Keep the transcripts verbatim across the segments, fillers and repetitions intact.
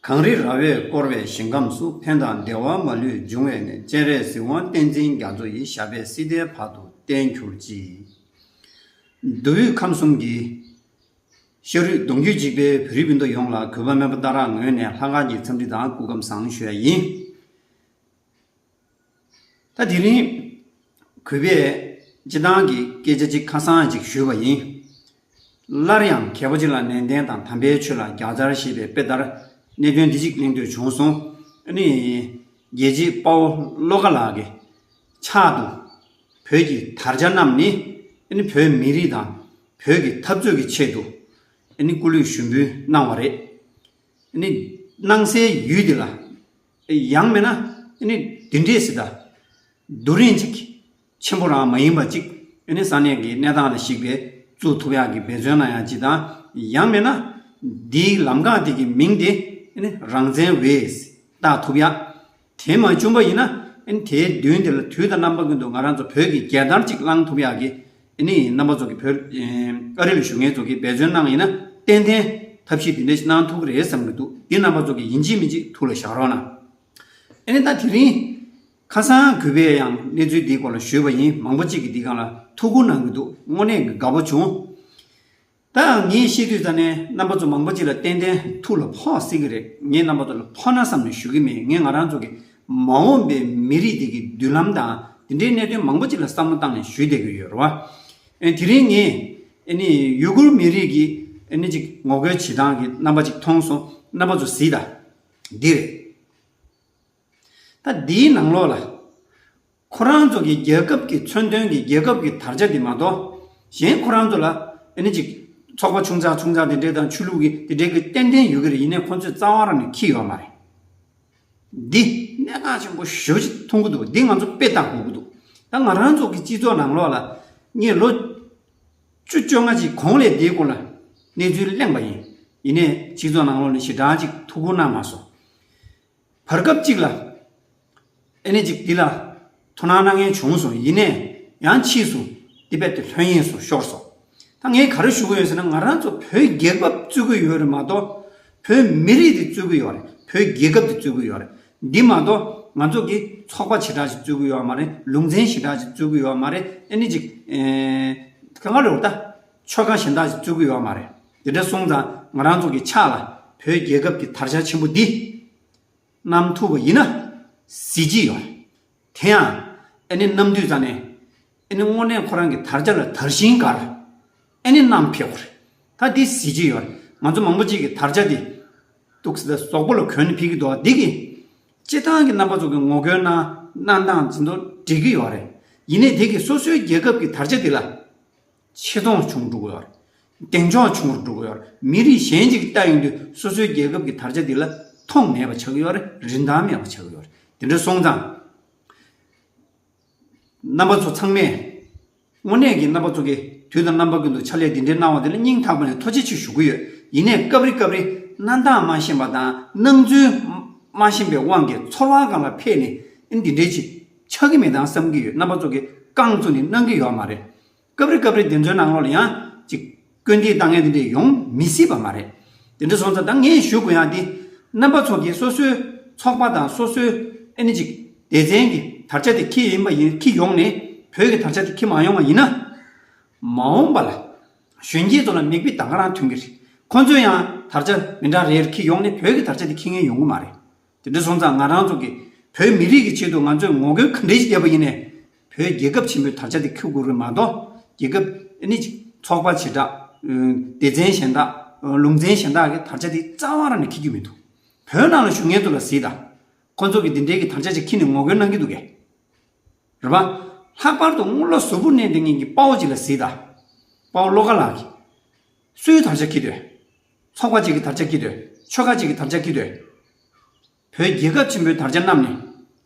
གངས་རི་ར་བས་བསྐོར་བའི་ཞིང་ཁམས་སུ། ཕན་དང་བདེ་བ་མ་ལུས་འབྱུང་བའི་གནས། སྤྱན་རས་གཟིགས་དབང་བསྟན་འཛིན་རྒྱ་མཚོ་ཡི། ཞབས་པད་སྲིད་མཐའི་བར་དུ་བརྟན་གྱུར་ཅིག་མདོ་དབུས་ཁམས་གསུམ་གྱི་ཤ་རུས་གདུང་རྒྱུད་གཅིག་པའི་བོད་རིགས་སྤུན་ཟླ་ཡོངས་ལ་གུས་པ་སྨན་པ་ཏཱ་ར་ངོས་ནས་ལྷག་དཀར་གྱི་འཚམས་འདྲི་དང་སྐུ་ཁམས་བཟང་ཞུ་ཡ་ཡིན། ད་དེ་རིང་གུས་པས་སྤྱི་བཏང་གི་སྐད་ཆ་གཅིག་ཁ་སང་གཅིག་ཞུས་པ་ཡིན། སླར་ཡང་མཁས་པ་གཅིག་ལ་ནན་ཏན་དང་དམ་པའི་ཆོས་ལ་རྒྱལ་མཚར་ཞེས་པའི་དཔེ་ལྟར་གནད་དོན་འདི་གཅིག་གླེང་འདོད་བྱུང་སོང་། ཨ་ནི་རྒྱལ་གཅེས་དཔའ་བོ་བློ་དགའ་ལགས་ཀྱི་ཕྱག་ཏུ་བོད་ཀྱི་དར་ཆ་བསྣམས་ནས། ཨ་ནི་བོད་མི་རིགས་དང་བོད་ཀྱི་འཐབ་རྩོད་ཀྱི་ཆེད་དུ་ཨ་ནི་སྐུ་ལུས་ཞུགས་འབུལ་གནང་བ་རེད། ཨ་ནི་གནང་སའི་ཡུལ་དེ་ལ་ཡང་མིན་ན་ཨ་ནི་འདི་འདྲས་སྲིད་ད། རྡོ་རིང་གཅིག་ཆེན་པོ་རང་མ་ཡིན་པ་གཅིག་ཨ་ནི་ས་གནས་ཀྱི་གནས་སྟངས་ལ་གཞིགས་པའི་བཙུགས་ཐུབ་ཡག་གི་འབད་བརྩོན་གནང་ཡག་གཅིག་དང་། ཡང་མིན་ན་འདིའི་ལམ་ཁ་དེ་གི་མིང་དེ་ཨ་ནི་རང་བཙན་ཝེས་བཏགས་ཐུབ་ཡག་དེ་མ་བྱུང་པ་ཡིན་ན། ཨ་ནི་དེའི་མདུན་དེ་ལ་དུས་དང་རྣམ་པ་ཀུན་ཏུ་ང་རང་ཚོ་བོད་ཀྱི་རྒྱལ་དར་གཅིག་བསླང་ཐུབ་ཡག་གི། ཨ་ནི་རྣམ་པ་ཚོ་གི་བོད། ཨ་རི་ལ་བཞུགས་མཁན་ཚོ་གི་འབད་བརྩོན་གནང་ཡིན་ན་ཏན་ཏན་ཐབས་ཤེས་དེ་འདྲ་ཞིག་གནང་ཐུབ་ཀྱི་རེད་བསམ་གྱི་འདུག་འདི་རྣམ་པ་ཚོ་གི་ཡིན་གཅིག་མིན་གཅིག་ཐུགས་ལ་བཞག་རོགས་གནང་། ཨ་ནི་ད་དེ་རིང་ཁ་སང་གུས་པས་ཡང་གནས་ཚུལ་འདིའི་སྐོར་ལ་ཞུས་པ་ཡིན། མང་པོ་གཅིག་གིས་འདི་སྒང་ལ་ཐུགས་ཁུར་གནང་གི་འདུག་དངོས་གནས་ཀྱི་དགའ་པོ་བྱུང་། ད་ངས་བཤད་དུས་ཙ་ནས་རྣམ་པ་ཚོ་མང་པོ་ཅིག་ལ་ཏན་ཏན་ཐུགས་ལ་ཕོག་སྲིད་ཀྱི་རེད། ངས་རྣམ་པ་ཚོ་ལ་ཕོག་ན་བསམ་ནས་ཞུ་གི་མེད། ངས་ང་རང་ཚོ་གི་མ་འོངས་པའི་མི་རིགས་དེ་གི་མདུན་ལམ་དང་དེ་འདྲའི་གནད་དོན་མང་པོ་ཅིག་ལ་བསམ་བློ་བཏང་ནས་ཞུ་བསྡད་ཀྱི་ཡོད་རེད་བ། ཨེ་དེ་རིང་ངས་ཨེ་ནི་ཡུ་གུར་མི་རིགས་ཀྱི་ཨེ་ནི་ཅིག་ངོ་རྒོལ་བྱེད་སྟངས་ཀྱི་རྣམ་པ་ཅིག་མཐོང་སོང་། རྣམ་པ་ཚོ་གཟིགས་དང་། འདི་རེད། ད་འདིའི་ནང་ལོགས་ལ་ཁོ་རང་ཚོ་གི་རྒྱལ་ཁབ་ཀྱི་མཚོན་དོན་གྱི་རྒྱལ་ཁབ་ཀྱི་དར་ཆ་དེ་མ་གཏོགས། གཞན་ཁོ་རང་ཚོ་ལ་ཨ་ནི་ཅིག་ཚོགས་པ་ཆུང་ཙག་ཆུང་ཙག་དེ་འདྲའི་དང་ཆོས་ལུགས་ཀྱི་དེ་འདྲའི་གི་ཏན་ཏན་ཡོད་ཀྱི་རེད། ཡིན་ནའི་ཁོ་ཚོས་རྩ་བ་རང་ནས་འཁྱེར་ཡོད་མ་རེད། འདི་གནད་འགག་ཆེན་པོ་ཞེ་པོ་ཅིག་མཐོང་གི་འདུག་འདི་ང་ཚོ་དཔེ་བལྟ་དགོས་ཀྱི་འདུག་ད་ང་རང་ཚོ་གི་སྤྱི་ཚོགས་ནང་ལོགས་ལ་ངས་ལོ་བཅུ་བཅོ་ལྔ་ཅིག་གོང་ལས་འདིའི་སྐོར་ལ་གནས་ཚུལ་གླེང་པ་ཡིན། ཡིན་ནའི་སྤྱི་ཚོགས་ནང་ལོགས་ནས་ཞེ་དྲག་ཅིག་ཐུགས་ཁུར་གནང་མ་སོང་། བར་སྐབས་གཅིག་ལ་ཨེ་ནི་ཅིག་འདི་ལ་ཐུགས་སྣང་གནང་མཁན་བྱུང་སོང་། ཡིན་ནའི་ཡང་ཕྱིས་སུ་འདི་རྦད་དེ་ལྷོད་གཡེང་སུ་ཤོར་སོང་། ད་ངས་ག་རེ་ཞུ་གི་ཡོད་ཟེར་ན། ང་རང་ཚོ་བོད་རྒྱལ་ཁབ་རྩོད་ཀྱི་ཡོད་རེད་མ་གཏོགས། བོད་མི་རིགས་དེ་རྩོད་ཀྱི་ཡོད་རེད། བོད་རྒྱལ་ཁབ་དེ་རྩོད་ཀྱི་ཡོད་རེད། འདི་མ་གཏོགས་ང་ཚོ་གི་ཚོགས་པ་ཞེ་དྲག་ཞིག་རྩོད་ཀྱི་ཡོད་མ་རེད། ལུང་ཚན་ཞེ་དྲག་ཞིག་རྩོད་ཀྱི་ཡོད་མ་རེད། ཨེ་ནི་ཅིག་ཨེ་ག་ག་རེ་རེད། ད་ཆོལ་ཁ་གཞན་དག་ཞིག་རྩོད་ཀྱི་ཡོད་མ་རེད། དེ་འདྲ་སོང་ཙང་ང་རང་ཚོ་གི་ཕྱག་ལ་བོད་རྒྱལ་ཁབ་ཀྱི་དར་ཆ་ཆེན་པོ་འདི་བསྣམས་ཐུབ་པ་ཡིན་ན་གཟི་བརྗིད་ཡོད་རེད། དེ་ཡང་ཨ་ནི་བསྣམས་དུས་ཙ་ནས་ཨ་ནི་དངོས་གནས་ཁོ་རང་གི་དར་ཆ་ལ་དར་ཤིང་སྒར་ཨ་ནི་བསྣམས་ཕེབས་དགོས་རེད། ད་འདི་གཟི་བརྗིད་ཡོད་རེད། ང་ཚོ་མང་པོ་ཅིག་གིས་དར་ཆ་འདི་འདུག་སེ་ད་གཟུགས་པོ་ལ་གོན་ནས་ཕེབས་ཀྱི་འདུག་འདི་གི་སྤྱི་བཏང་གི་རྣམ་པ་ཚོ་གི་ངོ་རྒོལ་གནང་གནང་སྟངས་འཛིན་ཐོ་འགྲིག་གི་ཡོད་རེད། ཡིན་ནའི་དེ་གི་སོ་སོའི་རྒྱལ་ཁབ་ཀྱི་དར་ཆ་འདི་ལ་ཆེ་མཐོང་བྱུང་འགྲོ་གི་ཡོད་རེད། གདེང་འཇོག་བྱུང་འགྲོ་གི་ཡོད་རེད། མི་རིགས་གཞན་ཅིག་ལྟ་ཡོང་དུས་སོ་སོའི་རྒྱལ་ཁབ་ཀྱི་དར་ཆ་འདི་ལ་མཐོང་མེད་པ་ཆགས་ཀྱི་ཡོད་རེད། རིན་ཐང་མེད་པ་ཆགས་ཀྱི་ཡོད་རེད། དེ་འདྲ་སོང་ཙང་རྣམ་པ་ཚོ་ཚང་མས་དངོས་གནས་ཀྱི་རྣམ་པ་ཚོ་གི་དུས་དང་རྣམ་པ་ཀུན་ཏུ་ཕྱག་ལས་འདི་འདྲའི་གནང་བ་དེ་ལ་སྙིང་ཐག་པ་ནས་ཐུགས་རྗེ་ཆེ་ཞུ་གི་ཡོད། ཡིན་ནའི་སྐབས་རེ་སྐབས་རེ་གནང་སྟངས་མ་ཤེས་པ་དང་གནང་ཚུལ་མ་ཤེས་པའི་དབང་གིས་ཚོར་བ་སྒང་ལ་ཕེབས་ནས་འདི་འདྲའི་ཅིག་ཆགས་ཀྱི་མེད་དང་བསམ་གྱི་ཡོད། རྣམ་པ་ཚོ་གི་རྐང་བཙུགས་ནས་གནང་གི་ཡོད་མ་རེད། སྐབས་རེ་སྐབས་རེ་དེ་ཚོའི་ནང་ལོགས་ལ་ཡང་ཅིག་སྐུལ་འདེད་བཏང་མཁན་དེ་འདྲ་ཡོང་མི་སྲིད་པ་མ་རེད། དེ་འདྲ་སོང་ཙང་ད་ངས་ཞུ་དགོས་ཡག་དེ་རྣམ་པ་ཚོ་གིས་སོ་སོའི་ཚོགས་པ་དང་སོ་སོའི་ཨེ་ནི་ཅིག་སྡེ་ཚན་གྱི་དར་ཆ་དེ་འཁྱེར་ཡིན་པ་ཡིན། འཁྱེར་ཡོང་ནས་བོད་ཀྱི་དར་ཆ་དེ་འཁྱེར་མ་ཡོང་བ་ཡིན་ན། མ་འོངས་པ་ལ་གཞོན་སྐྱེས་ཚོ་ལ་མིག་དཔེ་ད་ག་རང་ཐོན་གྱི་རེད། ཁོང་ཚོས་ཡང་དར་ཆ་མི་འདྲ་རེ་རེ་འཁྱེར་ཡོང་ནས་བོད་ཀྱི་དར་ཆ་དེ་འཁྱེར་མཁན་ཡོང་གི་མ་རེད། དེ་འདྲ་སོང་ཙང་ང་རང་ཚོ་གིས་བོད་མི་རིགས་ཀྱི་ཆེད་དུ་ང་ཚོས་ངོ་རྒོལ་ག་འདྲ་ཞིག་བརྒྱབ་པ་ཡིན་ནའི་བོད་རྒྱལ་ཁབ་ཆེན་པོའི་དར་ཆ་དེ་འཁྱེར་དགོས་རེད་མ་གཏོགས། རྒྱལ་ཁབ་ཨེ་ནི་ཅིག་ཚོགས་པ་བྱེ་བྲག་སྡེ་ཚན་གཞན་དག་ལུང་ཚན་གཞན་དག་གི་དར་ཆ་དེ་རྩ་བ་རང་ནས་འཁྱེར་རྒྱུ་མི་འདུག་བོད་ནང་ལ་བཞུགས་མཁན་ཚོ་ལ་གཟིགས་དང་། ཁོ་ཚོ་གིས་འདི་འདྲའི་གི་དར་ཆ་ཅིག་འཁྱེར་ནས་ངོ་རྒོལ་གནང་གི་འདུག་གས། རེད་པ། ལྷག་པར་དུ་དངུལ་ལོ་གཟུགས་པོ་གནས་བསྡད་མཁན་གྱི་དཔའ་བོ་ཅིག་ལ་གཟིགས་དང་། དཔའ་བོ་བློ་དགའ་ལགས་ཀྱིས། སུའི་དར་ཆ་འཁྱེར་འདོད། ཚོགས་པ་ཅིག་གི་དར་ཆ་འཁྱེར་འདོད། ཆོལ་ཁ་ཅིག་གི་དར་ཆ་འཁྱེར་འདོད། བོད་རྒྱལ་ཁབ་ཆེན་པོའི་དར་ཆ་བསྣམས་ནས་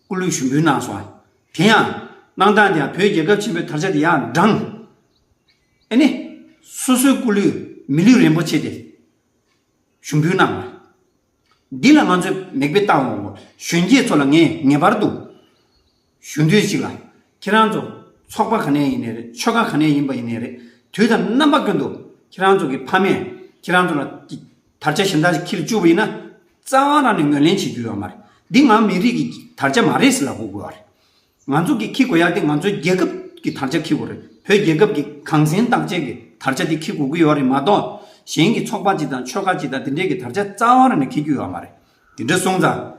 སྐུ་ལུས་ཞུགས་འབུལ་གནང་སོང་། དེ་ཡང་གནང་སྟངས་དེ་ཡང་བོད་རྒྱལ་ཁབ་ཆེན་པོའི་དར་ཆ་དེ་ཡར་བགྲངས། ཨེ་ནི། སོ་སོའི་སྐུ་ལུས་མི་ལུས་རིན་པོ་ཆེ་དེ་ཞུགས་འབུལ་གནང་བ། འདི་ལ་ང་ཚོས་མིག་དཔེ་བལྟ་འོང་གོ། གཞོན་སྐྱེས་ཚོ་ལ་ངས་ངེས་པར་དུ་གཞོན་དུས་ཅིག་ལ་ཁྱེད་རང་ཚོ་ཚོགས་པ་ག་ནས་ཡིན་ནའི་རེད། ཆོལ་ཁ་ག་ནས་ཡིན་པ་ཡིན་ནའི་རེད། དུས་དང་རྣམ་པ་ཀུན་ཏུ་ཁྱེད་རང་ཚོ་གི་ཕ་མས་ཁྱེད་རང་ཚོ་ལ་དར་ཆ་གཞན་དག་ཅིག་འཁྱེར་བཅུག་པ་ཡིན་ན། རྩ་བ་རང་ནས་ངོས་ལེན་བྱེད་རྒྱུ་ཡོད་མ་རེད། འདི་ང་མི་རིགས་ཀྱི་དར་ཆ་མ་རེད་ཟེར་ལབ་དགོས་དགོས་པ་རེད། ང་ཚོ་གི་འཁྱེར་དགོས་ཡ་དེ་ང་ཚོའི་རྒྱལ་ཁབ་ཀྱི་དར་ཆ་འཁྱེར་དགོས་རེད། བོད་རྒྱལ་ཁབ་ཀྱི་གངས་སེང་རྟགས་ཅན་གྱི་དར་ཆ་དེ་འཁྱེར་དགོས་ཀྱི་ཡོད་རེད་མ་གཏོགས། གཞན་གྱི་ཚོགས་པ་ཅིག་དང་ཆོལ་ཁ་ཅིག་དང་དེ་འདྲས་ཀྱི་དར་ཆ་རྩ་བ་རང་ནས་འཁྱེར་རྒྱུ་ཡོད་མ་རེད། དེ་འདྲ་སོང་ཙང་།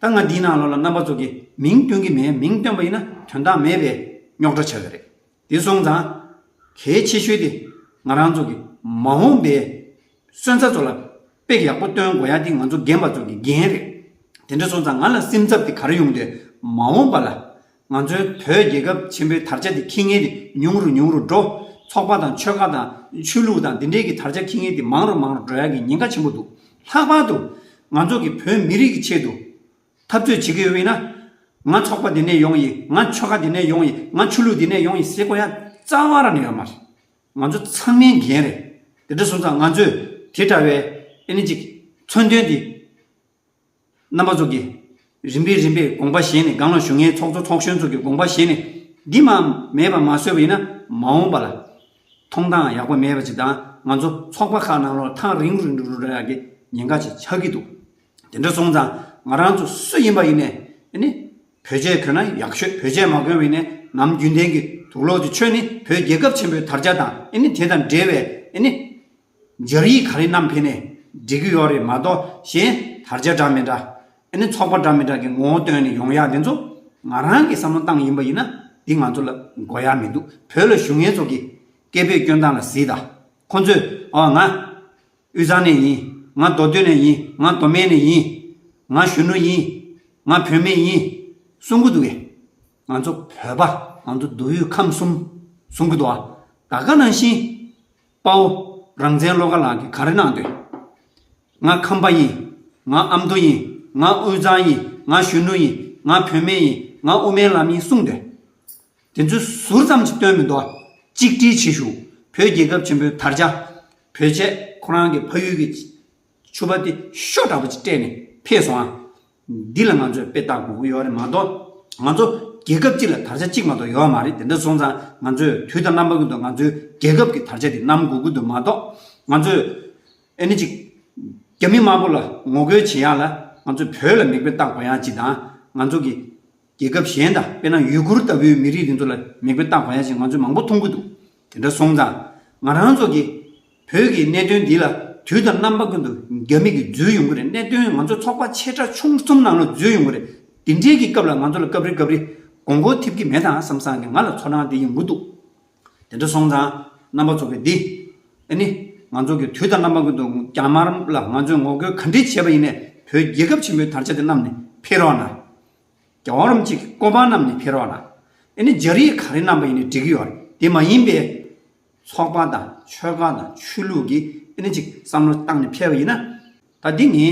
ད་ང་འདིའི་ནང་ལོགས་ལ་རྣམ་པ་ཚོ་གིས་མིང་སྟོན་གྱི་མེད། མིང་སྟོན་པ་ཡིན་ན་དོན་དག་མེད་པའི་རྙོག་དྲ་ཆགས་ཀྱི་རེད། དེ་སོང་ཙང་། གལ་ཆེ་ཤོས་དེ་ང་རང་ཚོ་གི་མ་འོངས་པའི་སོན་རྩ་ཚོ་ལ་དཔེ་ཡག་པོ་སྟོན་དགོས་ཡ་དེ་ང་ཚོ་རྒན་པ་ཚོ་གི་འགན་རེད། དེ་འདྲ་སོང་ཙང་ང་ལ་སེམས་འཚབ་དེ་ག་རེ་ཡོང་དུས། མ་འོངས་པ་ལ་ང་ཚོའི་བོད་རྒྱལ་ཁབ་ཆེན་པོའི་དར་ཆ་དེ་འཁྱེར་མཁན་དེ་ཉུང་རུ་ཉུང་རུ་འགྲོ། ཚོགས་པ་དང་ཆོལ་ཁ་དང་ཆོས་ལུགས་དང་དེ་འདྲའི་གི་དར་ཆ་འཁྱེར་མཁན་དེ་མང་རུ་མང་རུ་འགྲོ་ཡ་གི་ཉེན་ཁ་ཆེན་པོ་འདུག་ལྷག་པར་དུ་ང་ཚོ་གི་བོད་མི་རིགས་ཀྱི་ཆེད་དུ་འཐབ་རྩོད་བྱེད་ཀྱི་ཡོད་པ་ཡིན་ན། ང་ཚོགས་པ་འདི་ནས་ཡོང་ཡིན། ང་ཆོལ་ཁ་འདི་ནས་ཡོང་ཡིན། ང་ཆོས་ལུགས་འདི་ནས་ཡོང་ཡིན་ཟེར་དགོས་ཡ་རྩ་བ་རང་ནས་ཡོད་མ་རེད། ང་ཚོ་ཚང་མའི་འགན་རེད། དེ་འདྲ་སོང་ཙང་ང་ཚོས་དེ་འདྲ་བའི་ཨེ་ནི་ཅིག་མཚོན་དོན་འདི་རྣམ་པ་ཚོ་གིས་རིམ་པས་རིམ་པས་དགོངས་པ་བཞེས་ནས། སྒང་ལ་བཞུགས་མཁན་ཚོགས་གཙོ་ཚོགས་གཞོན་ཚོ་གིས་དགོངས་པ་བཞེས་ནས། འདི་མ་མེད་པ་མ་བཟོས་པ་ཡིན་ན་མ་འོངས་པ་ལ་མཐོང་སྟངས་ཡག་པོ་མེད་པ་ཅིག་དང་། ང་ཚོ་ཚོགས་པ་ཁག་ནང་ལོགས་ཐག་རིང་རུ་འགྲོ་རུ་འགྲོ་ཡག་གི་ཉེན་ཁ་ཅིག་ཆགས་ཀྱི་འདུག་དེ་འདྲ་སོང་ཙང་ང་རང་ཚོ་སུ་ཡིན་པ་ཡིན་ནས་ཨེ་ནི་བོད་ཆས་གོན་ན་ཡག་ཤོས། བོད་ཆས་མ་གོན་པ་ཡིན་ནས་ནམ་རྒྱུན་ལྡན་གྱི་དུག་ལོག་དེ་མཆོད་ནས། བོད་རྒྱལ་ཁབ་ཆེན་པོའི་དར་ཆ་དང་ཨེ་ནི་དེ་དང་འབྲེལ་བའི་ཨེ་ནི་སྦྱར་ཡིག་ག་རེ་བསྣམས་ཕེབས་ནས་འགྲིག་གི་ཡོད་རེད་མ་གཏོགས། གཞན་དར་ཆ་འདྲ་མི་འདྲ་ཨེ་ནི་ཚོགས་པ་འདྲ་མི་འདྲ་གི་ངོ་བོ་སྟོན་ནས་ཡོང་ཡག་དེ་ཚོ་ང་རང་གི་བསམ་བློ་བཏང་ཡིན་པ་ཡིན་ན་འདི་ང་ཚོ་ལ་དགོས་ཡག་མི་འདུག་བོད་ལ་བཞུགས་མཁན་ཚོ་གི་སྐད་འབོད་སྐྱོན་སྟངས་ལ་གཟིགས་དང་། ཁོ་ཚོས་ཨ་ང་དབུས་གཙང་ནས་ཡིན། ང་མདོ་སྟོད་ནས་ཡིན། ང་མདོ་སྨད་ནས་ཡིན། ང་གཞོན་ནུ་ཡིན། ང་བུད་མེད་ཡིན་གསུང་གི་འདུག་གས། ང་ཚོ་བོད་པ། ང་ཚོ་མདོ་དབུས་ཁམས་གསུམ་གསུང་གི་འདུག་ཨ། ད་ག་ནང་བཞིན་དཔའ་བོ་རང་བཙན་བློ་དགའ་ལགས་ཀྱིས་ག་རེ་གནང་འདུག་ང་ཁམས་པ་ཡིན། ང་ཨ་མདོ་ཡིན། ང་དབུས་གཙང་ཡིན། ང་གཞོན་ནུ་ཡིན། ང་བུད་མེད་ཡིན། ང་དབུ་མའི་ལམ་ཡིན་གསུངས་འདུག་དེ་ཚོའི་ཟུར་ཙམ་ཅིག་སྟོན་མི་འདུག་གཅིག་སྒྲིལ་བྱེད་ཤོག་བོད་རྒྱལ་ཁབ་ཆེན་པོའི་དར་ཆ། བོད་ཆས་ཁོ་རང་གི་ཕ་ཡུལ་གྱི་ཕྱུ་པ་དེ་ཤོ་འདྲ་པོ་ཅིག་སྤྲས་ནས་ཕེབས་སོང་ཨ། འདི་ལ་ང་ཚོས་དཔེ་བལྟ་དགོས་ཀྱི་ཡོད་རེད་མ་གཏོགས། ང་ཚོ་རྒྱལ་ཁབ་གཅིག་ལ་དར་ཆ་གཅིག་མ་གཏོགས་ཡོད་མ་རེད། དེ་འདྲ་སོང་ཙང་ང་ཚོས་དུས་དང་རྣམ་པ་ཀུན་ཏུ་ང་ཚོའི་རྒྱལ་ཁབ་ཀྱི་དར་ཆ་དེ་བསྣམས་དགོས་ཀྱི་འདུག་མ་གཏོགས། ང་ཚོས་ཨེ་ནི་ཅིག་རྒྱ་མི་དམར་པོ་ལ་ངོ་རྒོལ་བྱེད་ཡག་ལ་ང་ཚོས་བོད་ལ་མིག་དཔེ་བལྟ་དགོས་ཡག་ཅིག་དང་། ང་ཚོ་གི་རྒྱལ་ཁབ་གཞན་དང་། དཔེར་ན་ཡུ་གུར་ལྟ་བུའི་མི་རིགས་དེ་ཚོ་ལ་མིག་དཔེ་བལྟ་དགོས་ཡག་ཅིག་ང་ཚོས་མང་པོ་མཐོང་གི་འདུག་དེ་འདྲ་སོང་ཙང་ང་རང་ཚོ་གི་བོད་ཀྱི་གནད་དོན་འདི་ལ་དུས་དང་རྣམ་པ་ཀུན་ཏུ་རྒྱ་མི་གིས་འཛུལ་ཡོང་གི་རེད། གནད་དོན་ང་ཚོ་ཚོགས་པ་ཆེ་ཕྲ་ཆུང་གསུམ་ནང་ལ་འཛུལ་ཡོང་གི་རེད། དེ་འདྲའི་གི་སྐབས་ལ་ང་ཚོ་ལ་སྐབས་རེ་སྐབས་རེ་དགོས་མཁོ་ཐེབས་ཀྱི་མེད་དམ་བསམ་བསམ་གྱི་ང་ལ་ཚོར་སྣང་དེ་ཡོང་གི་འདུག་དེ་འདྲ་སོང་ཙང་རྣམ་པ་ཚོ་གིས་འདི་ཨ་ནི་ང་ཚོ་གི་དུས་དང་རྣམ་པ་ཀུན་ཏུ་རྒྱ་དམར་ལ་ང་ཚོས་ངོ་རྒོལ་ག་འདྲས་བྱས་པ་ཡིན་ནའི་བོད་རྒྱལ་ཁབ་ཆེན་པོའི་དར་ཆ་དེ་བསྣམས་ནས་ཕེབས་རོགས་གནང་། རྒྱལ་བ་རིན་པོ་ཆེ་གི་བཀོད་པ་བསྣམས་ནས་ཕེབས་རོགས་གནང་། ཨ་ནི་སྦྱར་ཡིག་ག་རེ་བསྣམས་པ་ཡིན་ནའི་འགྲིག་གི་ཡོད་རེད། དེ་མ་ཡིན་པའི་ཚོགས་པ་དང་ཆོལ་ཁ་དང་ཆོས་ལུགས་ཀྱི་ཨ་ནི་ཅིག་བསམ་བློ་བཏང་ནས་ཕེབས་པ་ཡིན་ན། ད་འདི་ངའི་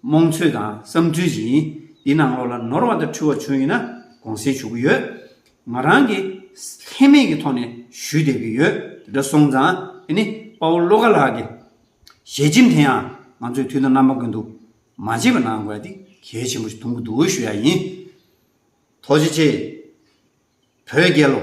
རྨོངས་ཚོད་དང་བསམ་ཚུལ་ཞིག་ཡིན། འདི་ནང་ལོགས་ལ་ནོར་བ་དང་འཁྲུལ་བ་བྱུང་ཡོད་ན་དགོངས་སེལ་ཞུ་གི་ཡོད། ང་རང་གིས་ལྷད་མེད་ཀྱི་ཐོག་ནས་ཞུས་བསྡད་ཀྱི་ཡོད། དེ་འདྲ་སོང་ཙང་ཨ་ནི་དཔའ་བོ་བློ་དགའ་ལགས་ཀྱི་ཞལ་ཆེམས་དེ་ཡང་ང་ཚོས་དུས་དང་རྣམ་པ་ཀུན་ཏུ་མ་བརྗེད་པ་གནང་དགོས་ཡ་དེ་གལ་ཆེན་པོ་ཞིག་མཐོང་གི་འདུག་ཞུ་ཡ་ཡིན། ཐུགས་རྗེ་ཆེ། བོད་རྒྱལ་ལོ།